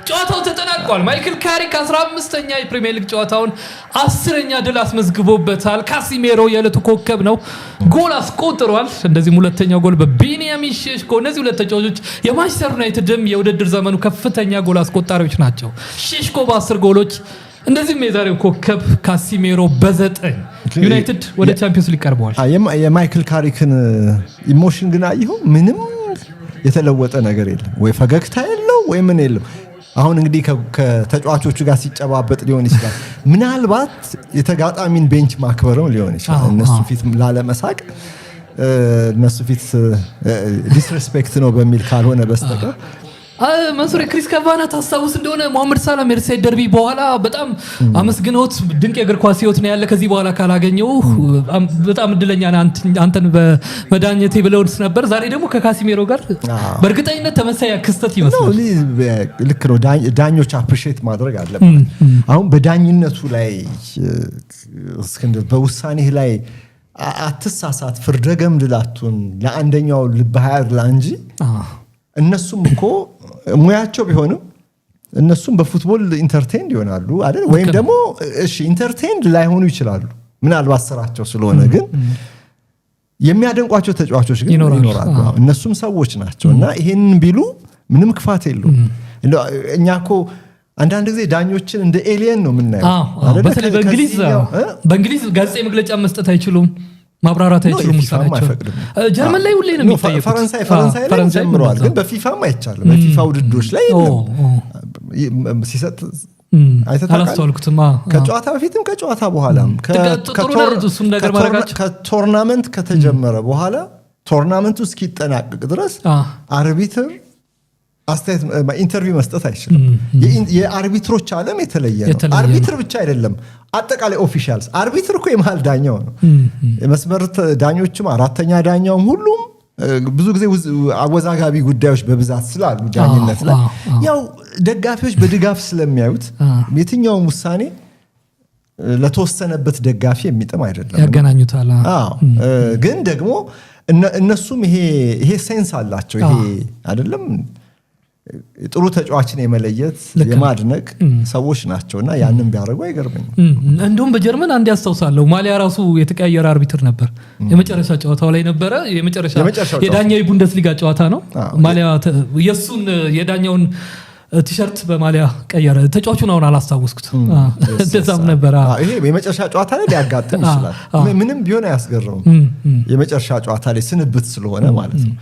ጨዋታው ተጠናቋል። ማይክል ካሪክ 15ኛ የፕሪሚየር ሊግ ጨዋታውን 10ኛ ድል አስመዝግቦበታል። ካሲሜሮ የዕለቱ ኮከብ ነው፣ ጎል አስቆጥሯል። እንደዚህም ሁለተኛው ጎል በቤንያሚን ሼሽኮ። እነዚህ ሁለት ተጫዋቾች የማንቸስተር ዩናይትድም የውድድር ዘመኑ ከፍተኛ ጎል አስቆጣሪዎች ናቸው። ሼሽኮ በ10 ጎሎች፣ እንደዚህም የዛሬው ኮከብ ካሲሜሮ በ9። ዩናይትድ ወደ ቻምፒዮንስ ሊግ ቀርበዋል። የማይክል ካሪክን emotion ግን አየኸው? ምንም የተለወጠ ነገር የለም። ወይ ፈገግታ የለው ወይ ምን የለው። አሁን እንግዲህ ከተጫዋቾቹ ጋር ሲጨባበጥ ሊሆን ይችላል። ምናልባት የተጋጣሚን bench ማክበርም ሊሆን ይችላል። እነሱ ፊት ላለመሳቅ፣ እነሱ ፊት disrespect ነው በሚል ካልሆነ በስተቀር። መንሱር፣ ክሪስ ካቫና ታስታውስ እንደሆነ ሞሐመድ ሳላ ሜርሳይድ ደርቢ በኋላ በጣም አመስግነውት ድንቅ የእግር ኳስ ህይወት ነው ያለ፣ ከዚህ በኋላ ካላገኘው በጣም እድለኛ ነህ አንተን በመዳኘቴ ብለውት ነበር። ዛሬ ደግሞ ከካሲሜሮ ጋር በእርግጠኝነት ተመሳሳይ ክስተት ይመስላል። ልክ ነው። ዳኞች appreciate ማድረግ አለበት። አሁን በዳኝነቱ ላይ እስክንድር፣ በውሳኔህ ላይ አትሳሳት፣ ፍርደ ገምድል አትሁን፣ ለአንደኛው ልብህ አያድላ እንጂ እነሱም እኮ ሙያቸው ቢሆንም እነሱም በ football entertained ይሆናሉ አይደል? ወይም ደግሞ እሺ entertained ላይሆኑ ይችላሉ፣ ምናልባት ስራቸው ስለሆነ፣ ግን የሚያደንቋቸው ተጫዋቾች ግን ይኖራሉ። እነሱም ሰዎች ናቸው እና ይሄንን ቢሉ ምንም ክፋት የለውም። እኛ እኮ አንዳንድ ጊዜ ዳኞችን እንደ alien ነው የምናየው። በተለይ በእንግሊዝ ጋዜጣዊ መግለጫ መስጠት አይችሉም፣ ማብራራት አይችሉም። ውሳኔያቸው ጀርመን ላይ ሁሌ ነው የሚጠየቁት። ፈረንሳይ ላይ ጀምረዋል፣ ግን በፊፋም አይቻልም። በፊፋ ውድድሮች ላይ የለም ሲሰጥ አይተህ ታውቃለህ? አላስተዋልኩትም። ከጨዋታ በፊትም ከጨዋታ በኋላም እሱን ነገር ማድረጋቸው ከ tournament ከተጀመረ በኋላ tournament ኡ እስኪጠናቀቅ ድረስ አርቢትር አስተያየት interview መስጠት አይችልም። የአርቢትሮች ዓለም የተለየ ነው። አርቢትር ብቻ አይደለም፣ አጠቃላይ officials። አርቢትር እኮ የመሀል ዳኛው ነው። የመስመር ዳኞችም አራተኛ ዳኛውም ሁሉም ብዙ ጊዜ አወዛጋቢ ጉዳዮች በብዛት ስላሉ ዳኝነት ላይ ያው ደጋፊዎች በድጋፍ ስለሚያዩት የትኛውም ውሳኔ ለተወሰነበት ደጋፊ የሚጥም አይደለም። ያገናኙታል። አዎ፣ ግን ደግሞ እነሱም ይሄ sense አላቸው። ይሄ አይደለም ጥሩ ተጫዋችን የመለየት የማድነቅ ሰዎች ናቸው እና ያንን ቢያደርጉ አይገርመኝም። እንዲሁም በጀርመን አንድ ያስታውሳለሁ፣ ማሊያ ራሱ የተቀያየረ አርቢትር ነበር። የመጨረሻ ጨዋታው ላይ ነበረ። የመጨረሻ የዳኛው የቡንደስሊጋ ጨዋታ ነው። ማሊያ የእሱን የዳኛውን ቲሸርት በማሊያ ቀየረ። ተጫዋቹን አሁን አላስታወስኩትም። እንደዛም ነበረ። ይሄ የመጨረሻ ጨዋታ ላይ ሊያጋጥም ይችላል። ምንም ቢሆን አያስገርምም። የመጨረሻ ጨዋታ ላይ ስንብት ስለሆነ ማለት ነው።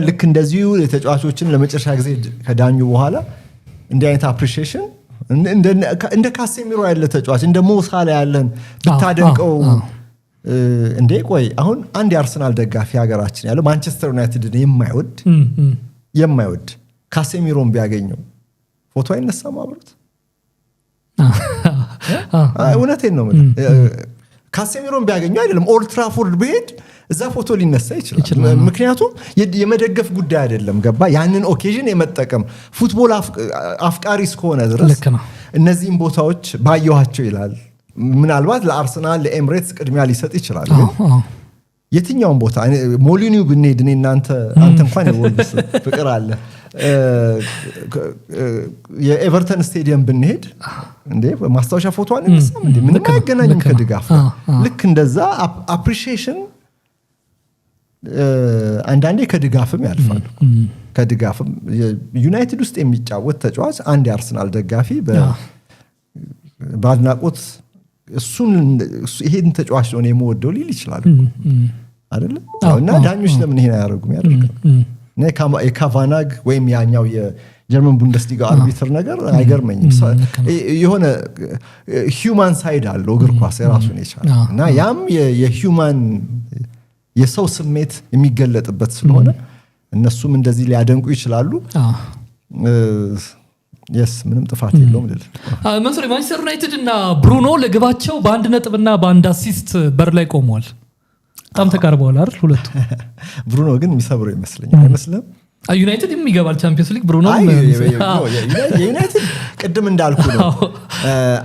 ልክ እንደዚሁ የተጫዋቾችን ለመጨረሻ ጊዜ ከዳኙ በኋላ እንዲህ አይነት appreciation እንደ ካሴሚሮ ያለ ተጫዋች፣ እንደ ሞ ሳላ ያለን ብታደንቀው እንዴ፣ ቆይ አሁን አንድ የአርሰናል ደጋፊ ሀገራችን ያለው ማንቸስተር ዩናይትድን የማይወድ ካሴሚሮን ቢያገኘው ፎቶ አይነሳም አብሮት? እውነቴን ነው። ካሴሚሮን ቢያገኘው አይደለም፣ ኦልድ ትራፎርድ ብሄድ እዛ ፎቶ ሊነሳ ይችላል። ምክንያቱም የመደገፍ ጉዳይ አይደለም። ገባ? ያንን occasion የመጠቀም football አፍቃሪ እስከሆነ ድረስ እነዚህም ቦታዎች ባየኋቸው ይላል። ምናልባት ለአርሰናል ለኤምሬትስ ቅድሚያ ሊሰጥ ይችላል። ግን የትኛውም ቦታ ሞሊኒው ብንሄድ እኔ እናንተ፣ አንተ እንኳን የወልቭስ ፍቅር አለ፣ የኤቨርተን ስቴዲየም ብንሄድ እንዴ ማስታወሻ ፎቶ አንነሳም እንዴ? ምንም አይገናኝም ከድጋፍ። ልክ እንደዛ appreciation አንዳንዴ ከድጋፍም ያልፋል። ከድጋፍም ዩናይትድ ውስጥ የሚጫወት ተጫዋች አንድ የአርሰናል ደጋፊ በአድናቆት እሱን ይሄን ተጫዋች ነው የምወደው ሊል ይችላል አይደለ? እና ዳኞች ለምን ይሄን አያደርጉም? ያደርጋሉ። የካቫናግ ወይም ያኛው የጀርመን ቡንደስሊጋ አርቢትር ነገር አይገርመኝም። የሆነ human side አለው እግር ኳስ የራሱን የቻለ እና ያም የ human የሰው ስሜት የሚገለጥበት ስለሆነ እነሱም እንደዚህ ሊያደንቁ ይችላሉ። Yes፣ ምንም ጥፋት የለውም ልል። መንሱር፣ ማንቸስተር ዩናይትድ እና ብሩኖ ለግባቸው በአንድ ነጥብና በአንድ assist በር ላይ ቆመዋል። በጣም ተቃርበዋል አይደል ሁለቱ? ብሩኖ ግን የሚሰብረው ይመስለኛል። አይመስልም? ዩናይትድ ይገባል ቻምፒዮንስ ሊግ ብሩኖ። የዩናይትድ ቅድም እንዳልኩ ነው።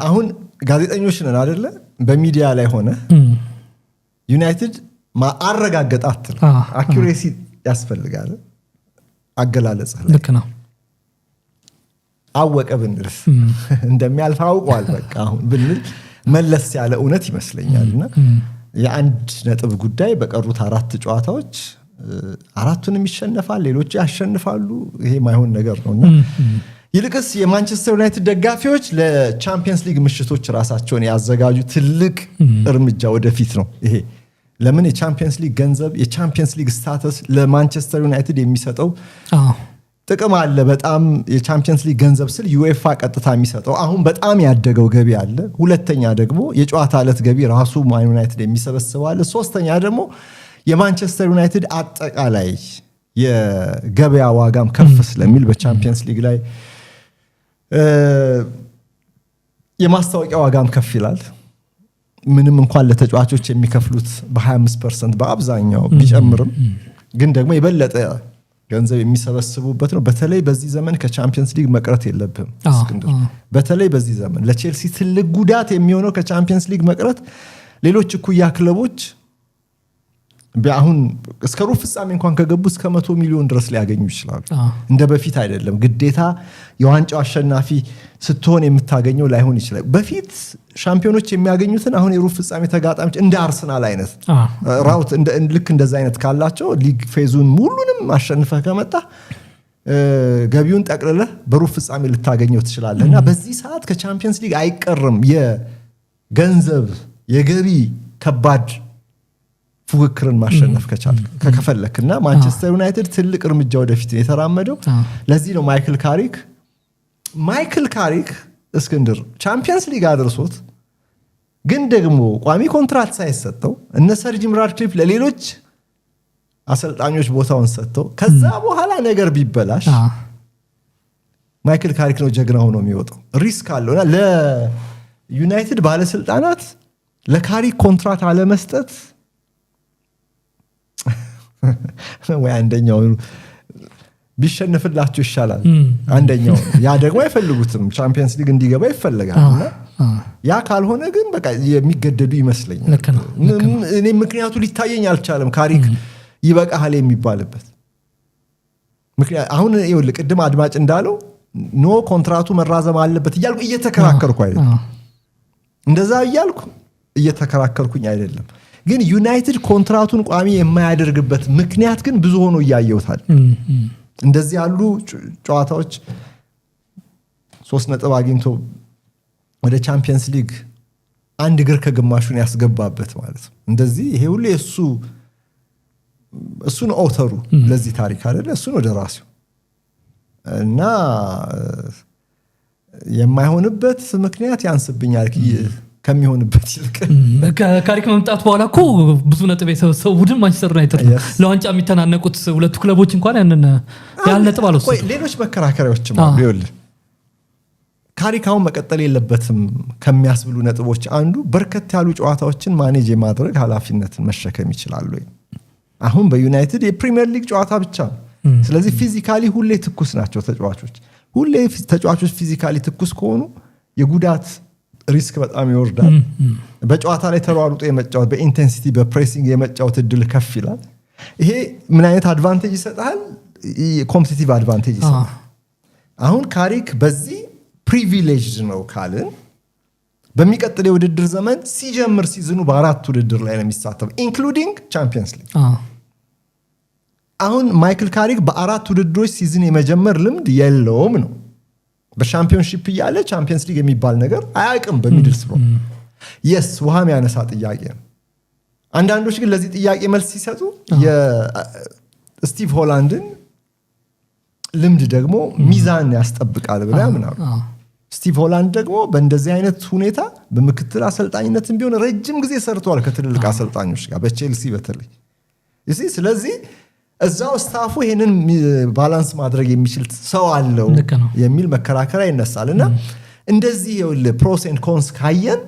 አሁን ጋዜጠኞች ነን አደለ? በሚዲያ ላይ ሆነ ዩናይትድ አረጋገጠ አትል፣ accuracy ያስፈልጋል አገላለጽህ ላይ። ልክ ነው። አወቀ ብንልስ፣ እንደሚያልፍ አውቋል በቃ አሁን ብንል መለስ ያለ እውነት ይመስለኛል። እና የ1 ነጥብ ጉዳይ በቀሩት አራት ጨዋታዎች አራቱንም ይሸነፋል፣ ሌሎቹ ያሸንፋሉ። ይሄ ማይሆን ነገር ነው። እና ይልቅስ የማንቸስተር ዩናይትድ ደጋፊዎች ለቻምፒየንስ ሊግ ምሽቶች ራሳቸውን ያዘጋጁ። ትልቅ እርምጃ ወደፊት ነው ይሄ። ለምን? የቻምፒየንስ ሊግ ገንዘብ፣ የቻምፒየንስ ሊግ status ለማንቸስተር ዩናይትድ የሚሰጠው ጥቅም አለ። በጣም የቻምፒየንስ ሊግ ገንዘብ ስል ዩኤፋ ቀጥታ የሚሰጠው አሁን በጣም ያደገው ገቢ አለ። ሁለተኛ ደግሞ የጨዋታ ዕለት ገቢ ራሱ ማን ዩናይትድ የሚሰበስበው አለ። ሶስተኛ ደግሞ የማንቸስተር ዩናይትድ አጠቃላይ የገበያ ዋጋም ከፍ ስለሚል በቻምፒየንስ ሊግ ላይ የማስታወቂያ ዋጋም ከፍ ይላል። ምንም እንኳን ለተጫዋቾች የሚከፍሉት በ25% በአብዛኛው ቢጨምርም ግን ደግሞ የበለጠ ገንዘብ የሚሰበስቡበት ነው። በተለይ በዚህ ዘመን ከቻምፒየንስ ሊግ መቅረት የለብህም እስክንድር። በተለይ በዚህ ዘመን ለቼልሲ ትልቅ ጉዳት የሚሆነው ከቻምፒየንስ ሊግ መቅረት፣ ሌሎች እኩያ ክለቦች አሁን እስከ ሩብ ፍጻሜ እንኳን ከገቡ እስከ 100 ሚሊዮን ድረስ ሊያገኙ ይችላሉ። እንደ በፊት አይደለም። ግዴታ የዋንጫው አሸናፊ ስትሆን የምታገኘው ላይሆን ይችላል። በፊት ሻምፒዮኖች የሚያገኙትን አሁን የሩብ ፍጻሜ ተጋጣሚዎች እንደ አርሰናል አይነት route ልክ እንደዛ አይነት ካላቸው league phase ኡን ሙሉንም አሸንፈህ ከመጣ ገቢውን ጠቅልለህ በሩብ ፍጻሜ ልታገኘው ትችላለህ። እና በዚህ ሰዓት ከቻምፒየንስ ሊግ አይቀርም፣ የገንዘብ የገቢ ከባድ ፉክክርን ማሸነፍ ከቻልክ ከፈለክ። እና ማንቸስተር ዩናይትድ ትልቅ እርምጃ ወደፊት ነው የተራመደው። ለዚህ ነው ማይክል ካሪክ እስክንድር ቻምፒየንስ ሊግ አድርሶት ግን ደግሞ ቋሚ ኮንትራት ሳይሰጠው፣ እነ ሰር ጂም ራትክሊፍ ለሌሎች አሰልጣኞች ቦታውን ሰጥተው ከዛ በኋላ ነገር ቢበላሽ ማይክል ካሪክ ነው ጀግና ሆኖ የሚወጣው። Risk አለውና ለዩናይትድ ባለስልጣናት ለካሪክ ኮንትራት አለመስጠት ወይ አንደኛው ቢሸንፍላቸው ይሻላል። አንደኛው ያ ደግሞ አይፈልጉትም። ቻምፒየንስ ሊግ እንዲገባ ይፈለጋል። እና ያ ካልሆነ ግን በቃ የሚገደዱ ይመስለኛል። ልክ ነው። እኔ ምክንያቱ ሊታየኝ አልቻለም። ካሪክ ይበቃሃል የሚባልበት ምክንያት አሁን ይኸውልህ ቅድም አድማጭ እንዳለው no ኮንትራቱ መራዘም አለበት እያልኩ እየተከራከርኩ አይደለም። እንደዛ እያልኩ እየተከራከርኩኝ አይደለም። ግን ዩናይትድ ኮንትራቱን ቋሚ የማያደርግበት ምክንያት ግን ብዙ ሆኖ እያየሁታል። እንደዚህ ያሉ ጨዋታዎች 3 ነጥብ አግኝቶ ወደ ቻምፒየንስ ሊግ አንድ እግር ከግማሹን ያስገባበት ማለት ነው። እንደዚህ ይሄ ሁሉ የእሱ እሱን author ኡ ለዚህ ታሪክ አይደለ፣ እሱን ወደ ራሲው እና የማይሆንበት ምክንያት ያንስብኛል ከሚሆንበት ይልቅ። ከካሪክ መምጣት በኋላ እኮ ብዙ ነጥብ የሰበሰበው ቡድን ማንቸስተር ዩናይትድ ነው። ለዋንጫ የሚተናነቁት ሁለቱ ክለቦች እንኳን ያንን ያህል ነጥብ አልወሰዱም። ሌሎች መከራከሪያዎችም አሉ። ይኸውልህ ካሪክ አሁን መቀጠል የለበትም ከሚያስብሉ ነጥቦች አንዱ በርከት ያሉ ጨዋታዎችን manage የማድረግ ኃላፊነትን መሸከም ይችላሉ ወይ? አሁን በዩናይትድ የፕሪሚየር ሊግ ጨዋታ ብቻ ነው። ስለዚህ physically ሁሌ ትኩስ ናቸው ተጫዋቾች። ሁሌ ተጫዋቾች physically ትኩስ ከሆኑ የጉዳት risk በጣም ይወርዳል። በጨዋታ ላይ ተሯሩጦ የመጫወት፣ በ intensity በ pressing የመጫወት እድል ከፍ ይላል። ይሄ ምን አይነት advantage ይሰጥሃል? Competitive advantage ይሰጣል። አሁን ካሪክ በዚህ privileged ነው ካልን በሚቀጥል የውድድር ዘመን ሲጀምር season ኡ በአራት ውድድር ላይ ነው የሚሳተፈው including ቻምፒየንስ ሊግ። አሁን ማይክል ካሪክ በአራት ውድድሮች season የመጀመር ልምድ የለውም ነው። በሻምፒዮንሺፕ እያለ ቻምፒየንስ ሊግ የሚባል ነገር አያውቅም። በሚድልስብሮ yes ውሃ የሚያነሳ ጥያቄ ነው። አንዳንዶች ግን ለዚህ ጥያቄ መልስ ሲሰጡ የስቲቭ ሆላንድን ልምድ ደግሞ ሚዛን ያስጠብቃል ብለው ያምናሉ። ስቲቭ ሆላንድ ደግሞ በእንደዚህ አይነት ሁኔታ በምክትል አሰልጣኝነትም ቢሆን ረጅም ጊዜ ሰርተዋል ከትልልቅ አሰልጣኞች ጋር በቼልሲ በተለይ። ስለዚህ እዛው staff ኡ ይሄንን balance ማድረግ የሚችል ሰው አለው የሚል መከራከሪያ ይነሳል። እና እንደዚህ ይኸውልህ pros and cons ካየን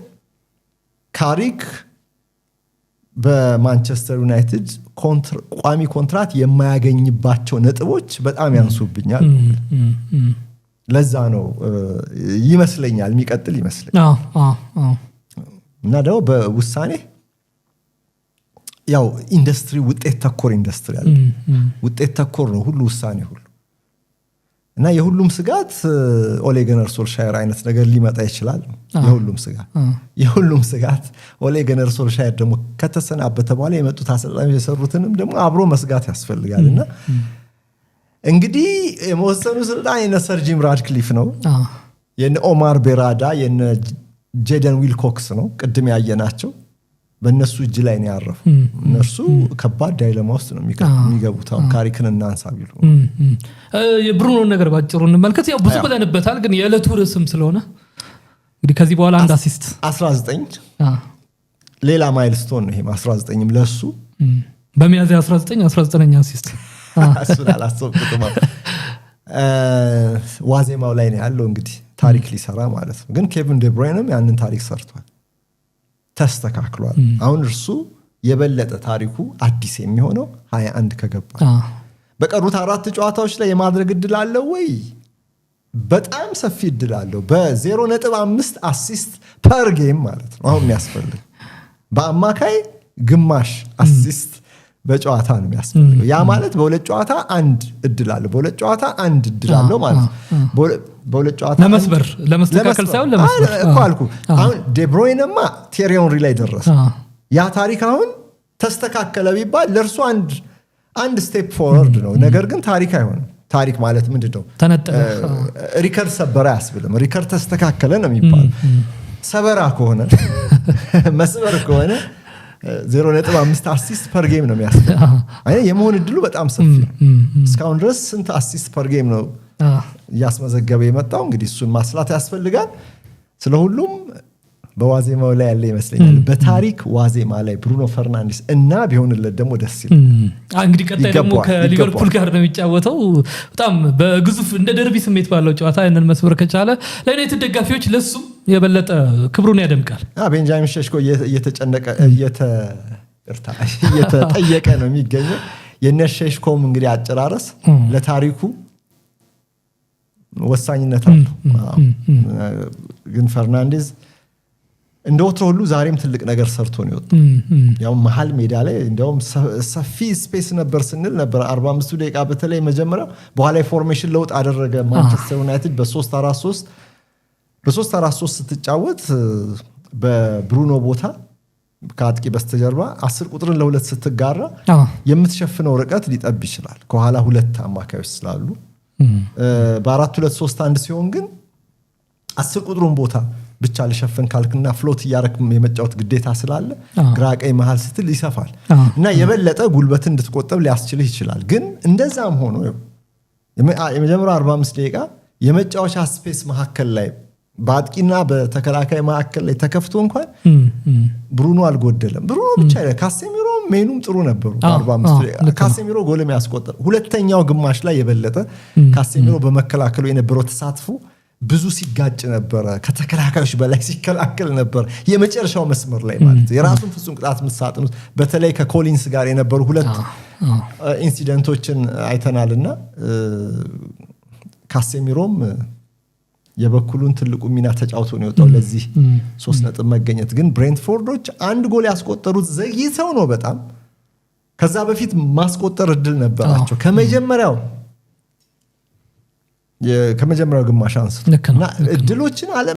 ካሪክ በማንቸስተር ዩናይትድ ቋሚ ኮንትራት የማያገኝባቸው ነጥቦች በጣም ያንሱብኛል። ለዛ ነው ይመስለኛል የሚቀጥል ይመስለኛል። እና ደግሞ በውሳኔ ያው ኢንዱስትሪ ውጤት ተኮር ኢንዱስትሪ አለ። ውጤት ተኮር ነው ሁሉ ውሳኔ ሁሉ። እና የሁሉም ስጋት ኦሌ ገነር ሶልሻየር አይነት ነገር ሊመጣ ይችላል። የሁሉም ስጋት ኦሌ ገነር ሶልሻየር ደግሞ ከተሰናበተ በኋላ የመጡት አሰልጣኞች የሰሩትንም ደግሞ አብሮ መስጋት ያስፈልጋል። እና እንግዲህ የመወሰኑ ስልጣን የነ ሰር ጂም ራድክሊፍ ነው፣ የነ ኦማር ቤራዳ፣ የነ ጄደን ዊልኮክስ ነው። ቅድም ያየናቸው በእነሱ እጅ ላይ ነው ያረፉ። እነርሱ ከባድ dilemma ውስጥ ነው የሚገቡት። አሁን ካሪክን እናንሳ ቢሉ። የብሩኖን ነገር ባጭሩ እንመልከት። ያው ብዙ ብለንበታል፣ ግን የዕለቱ ርዕስም ስለሆነ እንግዲህ ከዚህ በኋላ አንድ assist 19 ሌላ milestone ነው። ይሄም 19ም ለሱ። በሚያዝያ 19 19ኛ assist። እሱን አላሰብኩትም። ዋዜማው ላይ ነው ያለው እንግዲህ ታሪክ ሊሰራ ማለት ነው። ግን ኬቪን ደብሮይንም ያንን ታሪክ ሰርቷል፣ ተስተካክሏል። አሁን እርሱ የበለጠ ታሪኩ አዲስ የሚሆነው 21 ከገባ። በቀሩት አራት ጨዋታዎች ላይ የማድረግ እድል አለው ወይ? በጣም ሰፊ እድል አለው። በ0.5 assist per game ማለት ነው አሁን የሚያስፈልግ፣ በአማካይ ግማሽ assist በጨዋታ ነው የሚያስፈልገው። ያ ማለት በሁለት ጨዋታ አንድ እድል አለው። በሁለት ጨዋታ አንድ እድል አለው ማለት ነው። በሁለት ጨዋታ ለመስበር፣ ለመስተካከል ሳይሆን ለመስበር። እኮ አልኩ። አሁን ዴብሮይንማ ቴሪ ኦንሪ ላይ ደረሰ። ያ ታሪክ አሁን ተስተካከለ ቢባል ለእርሱ አንድ step forward ነው። ነገር ግን ታሪክ አይሆንም። ታሪክ ማለት ምንድን ነው? ተነጠለ። ሪከርድ ሰበረ አያስብልም። ሪከርድ ተስተካከለ ነው የሚባለው። ሰበራ ከሆነ፣ መስበር ከሆነ 0.5 assist per game ነው የሚያስፈልገው። የመሆን እድሉ በጣም ሰፊ ነው። እስካሁን ድረስ ስንት assist per game ነው እያስመዘገበ የመጣው? እንግዲህ እሱን ማስላት ያስፈልጋል። ስለ ሁሉም በዋዜማው ላይ ያለ ይመስለኛል። በታሪክ ዋዜማ ላይ ብሩኖ ፈርናንዲስ እና ቢሆንለት ደግሞ ደስ ይላል። እንግዲህ ቀጣይ ደግሞ ከሊቨርፑል ጋር ነው የሚጫወተው። በጣም በግዙፍ እንደ ደርቢ ስሜት ባለው ጨዋታ ያንን መስበር ከቻለ ለዩናይትድ ደጋፊዎች ለሱም የበለጠ ክብሩን ያደምቃል። ቤንጃሚን ሸሽኮ እየተጨነቀ እየተጠየቀ ነው የሚገኘው። የነ ሸሽኮም እንግዲህ አጨራረስ ለታሪኩ ወሳኝነት አለው። ግን ፈርናንዴዝ እንደ ወትሮ ሁሉ ዛሬም ትልቅ ነገር ሰርቶ ነው የወጣው። ያው መሀል ሜዳ ላይ እንዲያውም ሰፊ space ነበር ስንል ነበር። 45ቱ ደቂቃ በተለይ መጀመሪያው፣ በኋላ የ formation ለውጥ አደረገ ማንቸስተር ዩናይትድ በ3 4 3። በ3 4 3 ስትጫወት በብሩኖ ቦታ ከአጥቂ በስተጀርባ 10 ቁጥርን ለሁለት ስትጋራ የምትሸፍነው ርቀት ሊጠብ ይችላል። ከኋላ ሁለት አማካዮች ስላሉ። በ4 2 3 1 ሲሆን ግን 10 ቁጥሩን ቦታ ብቻ ልሸፍን ካልክና float እያረክ የመጫወት ግዴታ ስላለ ግራ ቀኝ መሀል ስትል ይሰፋል እና የበለጠ ጉልበትን እንድትቆጠብ ሊያስችልህ ይችላል። ግን እንደዛም ሆኖ የመጀመሪያው 45 ደቂቃ የመጫወቻ space መካከል ላይ በአጥቂና በተከላካይ መካከል ላይ ተከፍቶ እንኳን ብሩኖ አልጎደለም። ብሩኖ ብቻ አይደለም፣ ካሴሚሮ ሜኑም ጥሩ ነበሩ። ካሴሚሮ ጎልም ያስቆጠር። ሁለተኛው ግማሽ ላይ የበለጠ ካሴሚሮ በመከላከሉ የነበረው ተሳትፎ ብዙ ሲጋጭ ነበረ። ከተከላካዮች በላይ ሲከላከል ነበር። የመጨረሻው መስመር ላይ ማለት የራሱን ፍጹም ቅጣት ምት ሳጥን ውስጥ በተለይ ከኮሊንስ ጋር የነበሩ ሁለት incident ኦችን አይተናል እና ካሴሚሮም የበኩሉን ትልቁ ሚና ተጫውቶ ነው የወጣው ለዚህ 3 ነጥብ መገኘት። ግን ብሬንትፎርዶች አንድ ጎል ያስቆጠሩት ዘግይተው ነው በጣም። ከዛ በፊት ማስቆጠር እድል ነበራቸው ከመጀመሪያው ግማሽ አንስቶ እና እድሎችን አለ